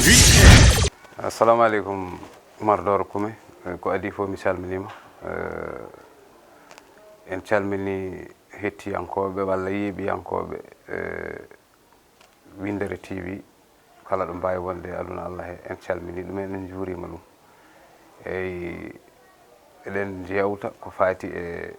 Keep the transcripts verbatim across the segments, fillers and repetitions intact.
Assalamu aleykum, Umar Doro Kume. Eh, ko adii fof, mi salminiima. Eh, en calminii hettiyankooɓe walla yeeɓiyankooɓe, eh, Winndere T V, kala ɗo mbaawi wonde e aduna Allah he, en calminii ɗum, en njuuriima ɗum. Eyi, eɗen njeewta ko faati e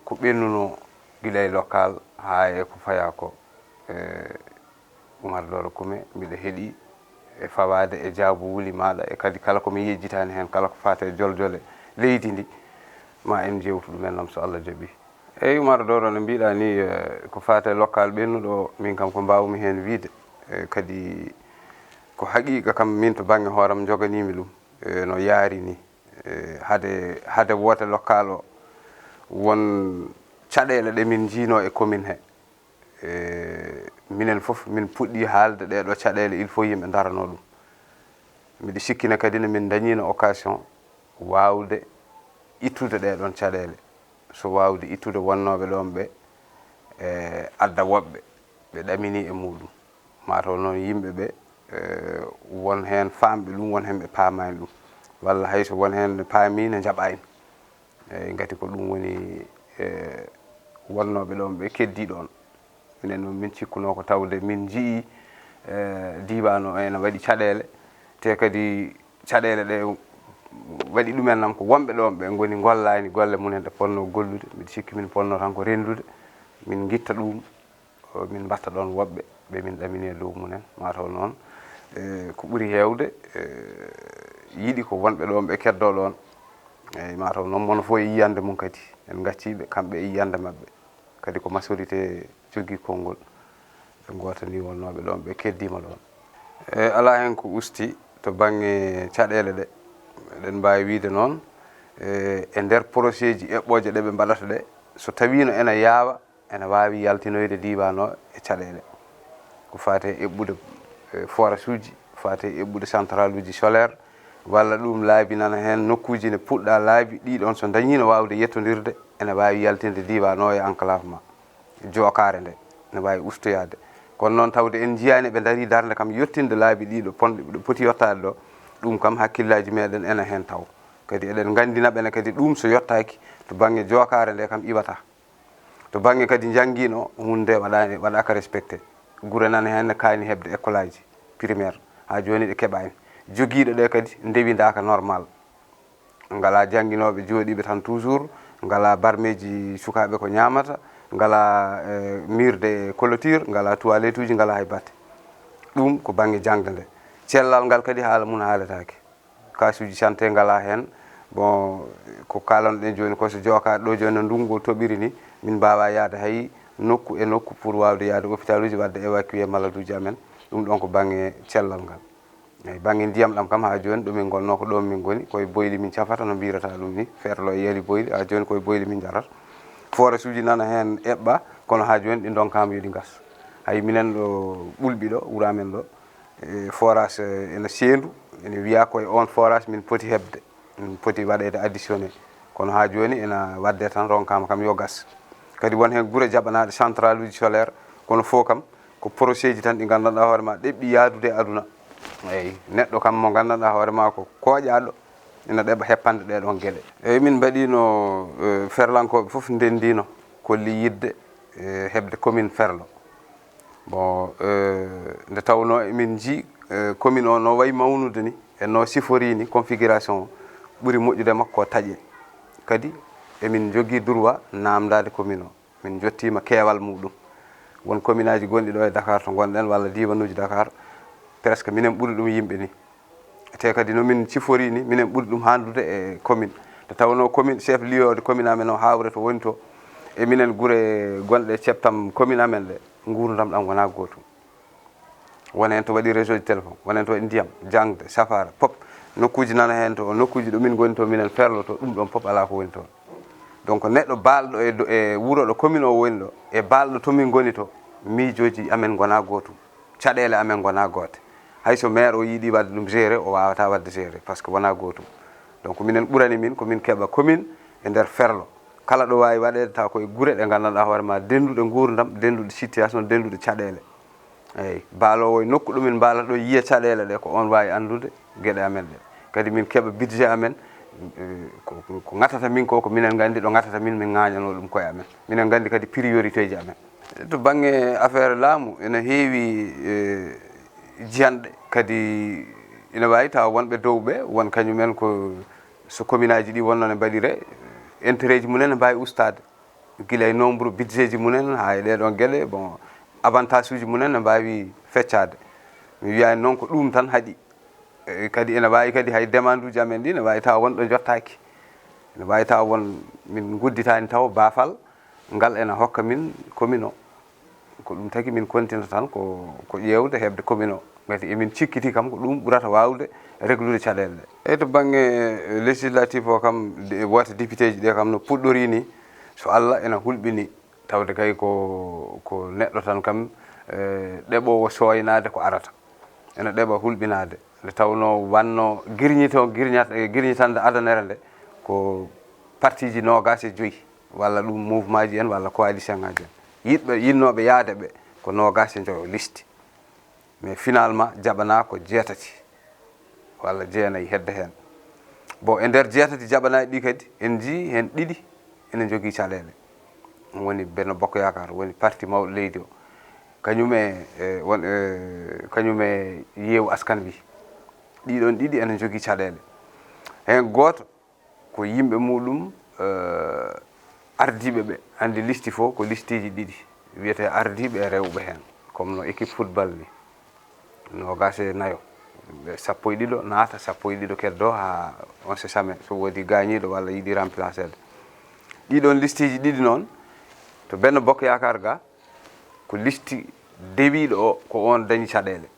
ko ɓennunoo gila e local haa e ko fayaa ko. E Umar Doro Kume, mbiɗa heɗii e fawaade e jaabuwuli maaɗa, e kadi kala ko mi yejjitaani heen, kala ko faati e joljole leydi ndi, ma en njeewtu ɗum en nam so Allah jaɓii. Eyi, Umar Doro, no mbiɗa ni, eh, ko faati e local ɓennuɗo o, min kam ko mbaawmi heen wiyde, eh, kadi ko haqiiqa kam min to bannge hooram njoganiimi ɗum, eh, no yaari ni. Eh, hade, hade woote local o, won caɗeele ɗe min njiino e commune he. Eh, minen fof min puɗɗi haalde ɗee ɗo caɗeele, il faut yimɓe ndarano ɗum. Miɗo sikkina kadi no min ndañiino occasion waawde ittude ɗee ɗoon caɗeele. So waawde ittude wonnooɓe ɗoon ɓe, eh, adda woɓɓe, ɓe ɗaminii e muuɗum. Mataw noon yimɓe ɓe, eh, won heen faamɓe ɗum, won heen ɓe paamaani ɗum. Walla hay so won heen ne paami, ne njaɓaani. Eyi, ngati ko ɗum woni, eh, wonnooɓe ɗoon ɓe keddii ɗoon. Minen noon min cikkunoo ko tawde min njiyii, eh, diiwaan o ene waɗi caɗeele, te kadi caɗeele ɗe waɗi ɗumen nam ko wonɓe ɗoon ɓe ngoni ngollaani golle mumen ɗe potnoo gollude. Mbiɗa sikki min potnoo tan ko renndude, min ngitta ɗum, o, min mbatta ɗoon woɓɓe ɓe min ɗamini e dow mumen. Mataw noon, eh, ko ɓuri heewde, eh, yiɗi ko wonɓe ɗoon ɓe keddoo ɗoon. Eyi, mataw noon mono fof e yiyannde mum kadi. En ngacciiɓe kamɓe e yiyannde maɓɓe. Kadi ko majorité jogii konngol. Ɓe ngootanii wonnooɓe ɗoon, ɓe keddiima ɗoon. E, alaa heen ko usti to bannge caɗeele ɗe. Eɗen mbaawi wiyde noon, e, e nder projet ji eɓɓooje ɗe ɓe mbaɗata ɗe, so tawiino ena yaawa, ena waawi yaltinoyde diiwaan o e caɗeele. Ko faati e eɓɓude, e, forage uji, faati e eɓɓude central uji solaire, walla ɗum laabi nana heen, nokkuuji ne puɗɗa laabi, ɗii ɗoon so ndañiino waawde yettondirde, ene waawi yaltinde diiwaan o e enclavement, jookaare nde, ne waawi ustoyaade. Kono noon tawde en njiyaani ɓe ndarii darnde kam yettinde laabi ɗii ɗo pon-, ɗo poti yottaade ɗo, ɗum kam hakkillaaji meɗen ene heen taw. Kadi eɗen nganndina ɓe ne kadi ɗum so yottaaki to bannge jookaare nde kam iwata. To bannge kadi njanngiino, huunde nde waɗaani, waɗaaka respecté. Gure nana heen ne kaani heɓde école aji primaire, haa jooni ɗe keɓaani. Jogiiɗe ɗe kadi ndewindaaka normal. Ngalaa jannginooɓe jooɗiiɓe tan toujours, ngalaa barmeeji sukaaɓe ko ñaamata, ngalaa, eh, mur de clôture, ngalaa toilette uji, ngalaa hay batte. Ɗum ko bannge jaŋde nde. Cellal ngal kadi haala mum haaletaake. Kaasuuji santé ngalaa heen. Bon, ko kaalanɗen jooni ko so jookaade ɗo jooni no ndunngu o toɓiri ni, min mbaawaa yahde hay nokku e nokku pour waawde yahde hôpital uji waɗde évacuer malade uji amen. Ɗum ɗoon ko bannge cellal ngal. Eyi, bannge ndiyam ɗam kam haa jooni ɗo min ngonnoo ko ɗoon min ngoni, koye boyli min cafata no mbiyrataa ɗum ni, ferlo e yali boyli, haa jooni koye boyli min njarata. Forage uji nana heen eɓɓa, kono haa jooni ɗi ndonkaama yo ɗi ngas. Hay minen ɗo Ɓulɓi ɗo, wuro amen ɗo, e, forage, e, ene seendu, ene wiyaa ko e oon forage min poti heɓde, min poti waɗeede additionné. Kono haa jooni ene waɗde tan ronkaama kam yo gas. Kadi won heen gure jaɓanaaɗe central uji solaire, kono fof kam ko projet ji tan ɗi nganndanɗaa hoore ma ɗeɓɓi yaadude e aduna. Eyi, neɗɗo kam mo nganndanɗaa hoore ma ko kooƴaaɗo, ina ɗeɓa heppande ɗee ɗoon geɗe. Eyi, min mbaɗiino, e, ferlankooɓe fof ndenndiino, kolli yiɗde, e, heɓde commune Ferlo. Bon, eh, nde tawnoo emin njii, eh, commune o no wayi mawnude ni, e no siforii ni, configuration o ɓuri moƴƴude makko ko taƴe. Kadi emin njogii droit naamndaade commune o. Min njottiima keewal muɗum. Won commune aji gonɗi ɗo e Dakar to ngonɗen, walla diiwanuuji Dakar, presque minen ɓuri ɗum yimɓe ni. Te kadi no min ciforii ni, minen ɓuri ɗum hanndude e commune. Nde tawnoo commune, chef lieu de commune amen o, Haawre to woni to, e minen gure gonɗe ceɓtam commune amen ɗe, nguurndam ɗam wonaa gootum. Won heen to waɗi réseau de téléphone, won heen to waɗi ndiyam, jaŋde, safaara, pop. Nokkuuji nana heen to, nokkuuji ɗo min ngoni to, minen Ferlo to, ɗum ɗoon pop alaa ko woni toon. Donc neɗɗo baalɗo e do-, e wuro ɗo commune o woni ɗo, e baalɗo to min ngoni to, miijooji amen ngonaa gootum. Caɗeele amen ngonaa goote. Hay so maire o yiɗi waɗde ɗum gérer, o waawataa waɗde gérer, par ce que wonaa gootum. Donc minen ɓurani min ko min keɓa commune e nder Ferlo. Kala ɗo waawi waɗeede taw ko e gure ɗe nganndanɗaa hoore ma dennduɗe nguurndam, dennduɗe situation, dennduɗe caɗeele. Eeyi, mbaaloowo e nokku ɗo min mbaalata ɗo yiya caɗeele ɗe, ko oon waawi anndude geɗe amen ɗe. Kadi min keɓa budget amen, eh, ko, ko, ko ŋatata min ko, ko minen nganndi ɗo ŋatata min, min ŋaañanoo ɗum koye amen. Minen nganndi kadi priorité ji amen. To bannge affaire laamu, ene heewi, eh, jiyanɗe, kadi ina waawi tawa wonɓe dow ɓe, won kañumen ko so commune aji ɗi wonno ne mbaɗire, intérêt ji mumen ne mbaawi ustaade. Gila e nombre budget ji mumen haa e ɗee ɗoon geɗe, bon, avantage uji mumen ne mbaawi feccaade. Mi wiyaani noon ko ɗum tan haɗi. E, kadi ene waawi kadi hay demande uji amen ɗi ne waawi tawa won ɗo njottaaki. Ene waawi tawa won min ngudditaani taw baafal ngal ene hokka min commune o. Ko ɗum tagi min kontina tan ko, ko ƴeewde heɓde commune o. Ngati emin cikkiti kam ko ɗum ɓurata waawde réglude caɗeele ɗe. E to bannge législatif o kam, de-, woote député ji ɗe kam no puɗɗori ni, so Allah ena hulɓini, tawde kay ko, ko neɗɗo tan kam, eh, ɗeɓoowo sooynaade ko arata. Ena ɗeɓa hulɓinaade. Nde tawnoo wannoo girñito-, girñat-, girñitande adanere nde ko parti ji noogaas e joyi, walla ɗum mouvement ji en, walla coalition ngaji en. Yiɗɓe, yinnooɓe yaade ɓe ko noogaas e njoyo listi. Mais finalement, jaɓanaa ko jeetati walla jeenayi hedde heen. Bon, e nder jeetati jaɓanaaɗi ɗi kadi, en njii heen ɗiɗi ene njogii caɗeele. Ɗum woni Benno Bokk Yaakaar, woni parti mawɗo leydi o. Kañum e, e, won, e, kañum e Yeewu Askan Wi. Ɗiɗon ɗiɗi ene njogii caɗeele. Heen gooto ko yimɓe muɗum, eh, ardiiɓe ɓe. Anndi listi fof ko listiiji ɗiɗi. Wiyetee ardiiɓe e rewɓe heen. Comme no équipe football ni. Noogaas e nayo. Ɓe sappo e ɗiɗo naata, sappo e ɗiɗo keddo haa on sait jamais. So woodi gaañiiɗo walla yiɗi remplaceede. Ɗiɗon listiiji ɗiɗi noon, to Benno Bokk Yaakaar ga, ko listi dewiiɗo o, ko oon dañi caɗeele.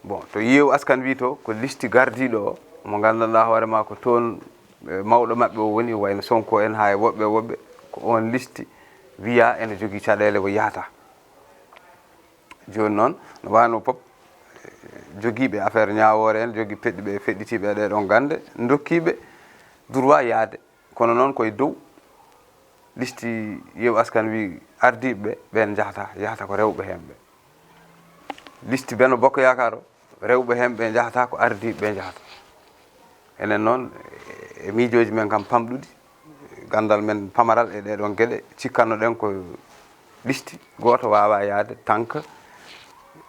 Bon, to Yeewu Askan Wi to, ko listi gardiiɗo o, mo nganndanɗaa hoore maa ko toon, eh, mawɗo maɓɓe o woni, wayno Sonko en haa e woɓɓe e woɓɓe, ko oon listi wiyaa ene jogii caɗeele o yahata. Jooni noon, no waano pop, eh, jogiiɓe affaire ñaawoore en, jogii peɗɗiiɓe, feɗɗitiiɓe e ɗee ɗoon gannde, ndokkiiɓe droit yahde. Kono noon ko e dow listi Yeewu Askan Wi ardiiɓe ɓe, ɓeen njahata, yahata ko rewɓe heen ɓe. Listi Benno Bokk Yaakaar o, rewɓe heen ɓe njahata ko ardiiɓe ɓe njahata. Enen noon, e miijooji men kam pamɗuɗi, ganndal men pamaral e ɗee ɗoon geɗe, cikkanno-ɗen ko listi gooto waawaa yahde tant que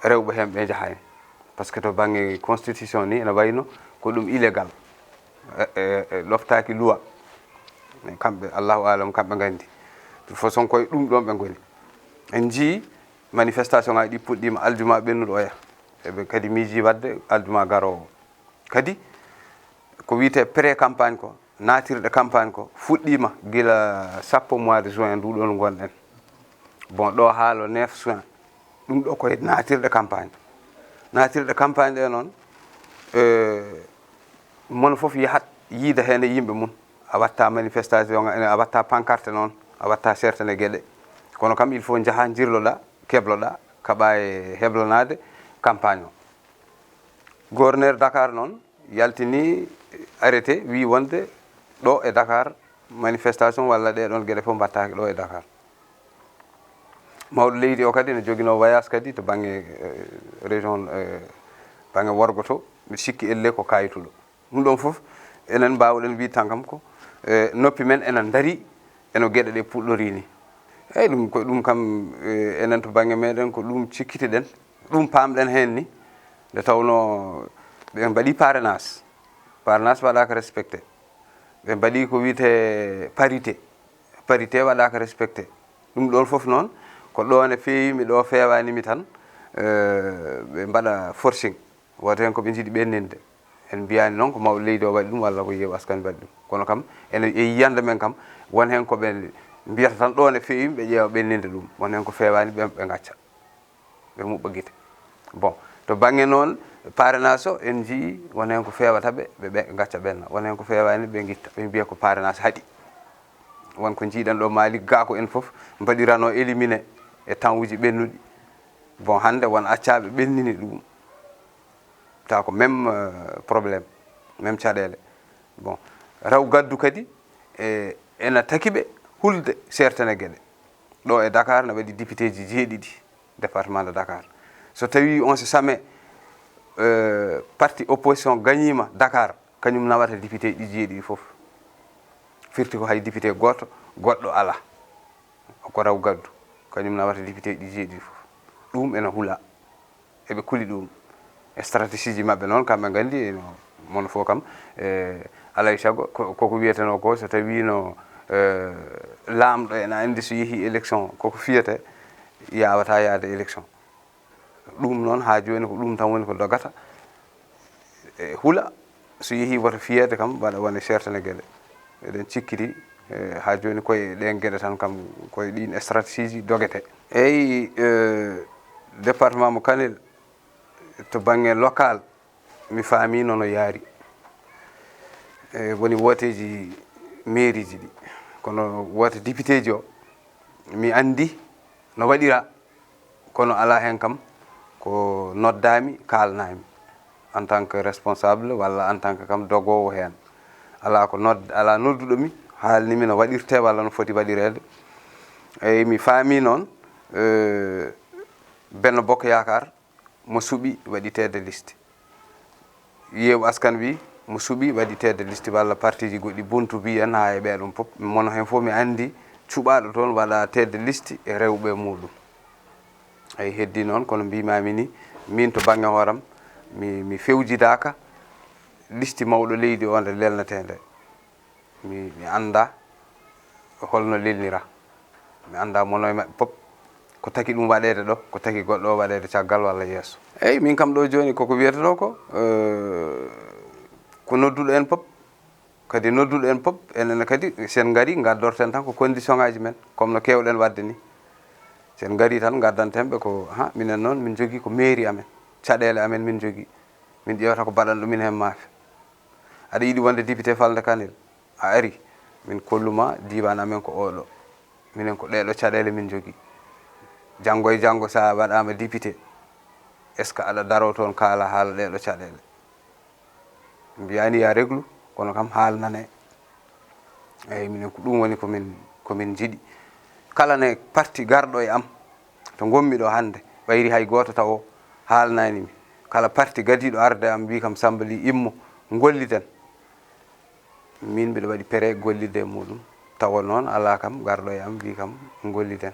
rewɓe heen ɓe njahaani. Par ce que to bannge constitution ni ene wayno ko ɗum illégal. E, e, e ɗoftaaki loi. Mais kamɓe, Allahu aalam, kamɓe nganndi. De toute façon, koye ɗum ɗoon ɓe ngoni. En njii manifestation ŋaaji ɗi puɗɗiima aljuma ɓennuɗo oya. Eɓe kadi miijii waɗde aljuma garoowo. Kadi ko wiyetee pré-campagne ko, naatirɗe campagne ko, fuɗɗiima gila sappo mois de juin ndu ɗoon ngonɗen. Bon, ɗo haa le neuf juin. Ɗum ɗo koye naatirɗe campagne. Naatirɗe campagne ɗe noon, eh, mono fof yahat yiida heen e yimɓe mum. A watta manifestation, a watta pancarte noon, a watta certaines geɗe. Kono kam, il faut njaha njirloɗa, kebloɗa, kaɓa e heblonaade campagne o. Gouverneur Dakar noon yaltini arrêté, wi wonde ɗo e Dakar manifestation walla ɗee ɗoon geɗe fof mbattaaki ɗo e Dakar. Mawɗo leydi o kadi ne joginoo voyage kadi to bannge, eh, région, eh, bannge worgo to, mbiɗa sikki elle ko kayituɗo. Ɗum ɗoon fof enen mbaawɗen wiide tan kam ko, eh, noppi men ena ndarii e no geɗe ɗe puɗɗorii ni. Eeyi, ɗum ko ɗum kam, eh, enen to bannge meɗen ko ɗum cikkitiɗen, ɗum paamɗen heen ni, nde tawnoo ɓe mbaɗii parrainage, parrainage waɗaaka respecté, ɓe mbaɗii ko wiyetee parité, parité waɗaaka respecté. Ɗum ɗoon fof noon ko ɗo ne feewi mi, ɗo feewaani mi tan, eh, ɓe mbaɗa forcing. Wooto heen ko ɓe njiɗi ɓenninde. En mbiyaani noon ko mawɗo leydi o waɗi ɗum walla ko Yeewu Askan waɗi ɗum. Kono kam, ene e yiyannde men kam, won heen ko ɓe mbiyata tan ɗo ne feewi mi, ɓe ƴeewa ɓenninde ɗum. Won heen ko feewaani ɓe, ɓe ngacca. Ɓe muɓɓa gite. Bon, to bannge noon parrainage o, en njii won heen ko feewata ɓe, ɓe, ɓe ngacca ɓenna. Won heen ko feewaani, ɓe ngitta. Ɓe mbiya ko parrainage haɗi. Won ko njiiɗen ɗo Malick Gakou en fof mbaɗiranoo éliminé e temps uji ɓennuɗi. Bon, hannde won accaaɓe ɓennini ɗum. Taw ko même, euh, problème, même caɗeele. Bon, raw gaddu kadi, e, ena taki ɓe hulde certaines geɗe. Ɗo e Dakar na waɗi député ji jeeɗiɗi. département de Dakar. So tawi on se same, euh, parti opposition gagnima Dakar, kañum nawata député ɗi jeeɗiɗi fof. Firti ko hay député gooto goɗɗo ala. Ko raw gaddu, kañum nawata député ɗi jeeɗiɗi fof. Ɗum ena hula. Eɓe kuli ɗum. E stratégie ji maɓɓe noon, kamɓe nganndi, no, mono fof kam, e, alaa e sago, ko, koko wiyetenoo ko, so tawii no, e, laamɗo ena anndi so yehii élection, koko fiyete, yaawata yaade élection. Ɗum noon, haa jooni ko ɗum tan woni ko dogata. E, hula, so yehii woto fiyeede kam, waɗa wone sertane geɗe. Eɗen cikkiti, e, haa jooni koye ɗeen geɗe tan kam, koye ɗiin stratégie dogete. Eyi, e, département mo Kanel, to bannge local, mi faamii no no yaari. E, woni wooteeji mairie ji ɗi. Kono woote député ji o, mi anndi no waɗira. Kono alaa heen kam ko noddaami, kaalnaami en tant que responsable walla en tant que kam dogoowo heen. Alaa ko nodd-, alaa nodduɗo mi, haalni mi no waɗirtee walla no foti waɗireede. Eyi, mi faamii noon, eh, Benno Bokk Yaakaar mo suɓi waɗi tête de liste. Yeewu Askan Wi mo suɓi waɗi tête de liste walla partiji goɗɗi, Buntu Bi en haa e ɓee ɗum fof. Mono heen fof mi anndi cuɓaaɗo toon waɗa tête de liste e rewɓe muuɗum. Eyi, heddii noon, kono mbiimaami ni, miin to bannge hooram, mi, mi fewjidaaka liste mawɗo leydi o nde lelnetee nde. Mi, mi anndaa holno lelnira. Mi anndaa mono e maɓɓe fof ko taki ɗum waɗeede ɗo, ko taki goɗɗo o waɗeede caggal walla yeeso. Eyi, min kam ɗo jooni koko wiyata ɗo ko, eh, ko nodduɗo en fof. Kadi nodduɗo en fof, enen kadi, si en ngarii, ngaddorten tan ko condition ŋaaji men, comme no keewɗen waɗde ni. Si en ngarii tan, ngaddanten ɓe ko, ha, minen noon, min njogii ko mairie amen, caɗeele amen min njogii. Min ƴeewata ko baɗanɗo min heen maafe. Aɗa yiɗi wonde député falnde Kanel, a ari, min kollu ma diiwaan amen ko oɗo. Minen ko ɗeɗo caɗeele min njogii. Janngo e janngo, so a waɗaama député, est-ce que aɗa daroo toon kaala haala ɗeɗo caɗeele? Mbiyaani ya reglu, kono kam haalnane. Eyi, minen ko ɗum woni ko min, ko min njiɗi. Kala ne parti garɗo e am, to ngonmi ɗo hannde, ɓayri hay gooto tawo haalnaani mi. Kala parti gadiiɗo arde am, mbii kam, Samba Ly, immo, ngolliden. Min mbiɗa waɗi pere gollidde e muuɗum, tawa noon alaa kam garɗo e am, mbii kam, ngolliden.